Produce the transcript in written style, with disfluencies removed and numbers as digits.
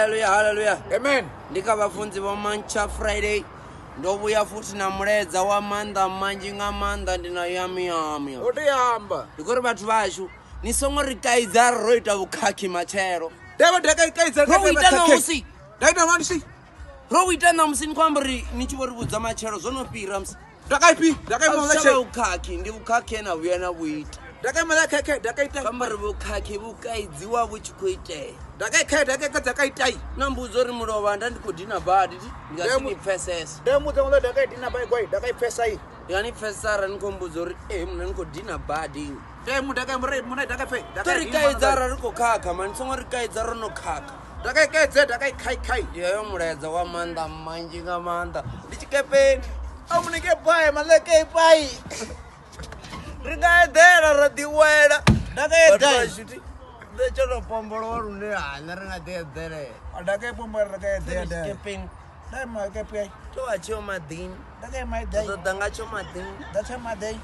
Haleluya, haleluya. Amen. Ndi kha vhafunzi vho Mantsha Friday. Ndo vhuya futhi na mulaedza wa maanḓa manzhi nga maanḓa, ndi na yami yami. O tea amba. Ndi khou ri vhathu vhashu ni songo ri kaidza ri ro ita vhukhakhi matshelo. Deva daka kaidza. Ro ita ṋamusi. Ndaita ṋamusi. Ro ita ṋamusi, ni khou amba uri ni tshi vho ri vhudza matshelo zwo no fhira musi. Ndakaipi? Ndakaima A zwi tsha vha vhukhakhi, ndi vhukhakhi he na vhuya na vhu ita. Ndakaima la khekhe ndakaita. Amba ri vhukhakhi vhu kaidziwa vhu tshi khou itea. Ndakaikhe ndakaika ndakaitai. Na mbudzo uri mulovha nda ndi khou dina badi, ndi nga si ni pfesese. Ndemudza ngola ndakaidina bai gwai ndakaipfesa i. Ndi nga ni pfesesa arali ni khou mbudza uri ee muna ni khou dina badi. Ndemu ndakaimure muna ndakaife. To ri kaidza arali ri khou khakha mani, songo ri kaidza ro no khakha. Ndakaikaidze ndakaikhai khai. Ndi heyo mulaedza wa maanḓa manzhi nga maanḓa. Ndi tshikepeni. Amunike bai maleke bai. Ri nga eḓela ra ḓiwela. Ndakaedai. Nṋe tsho to pombolowa lune hana ri nga ḓi eḓelela. Ndakaipombora ndakaedea dai. Tshikepeni. Ndai makepai. To vha tshiyo maḓini. Ndakaima dai. Ḓo ḓa ngatsho maḓini. Ndatsha madai.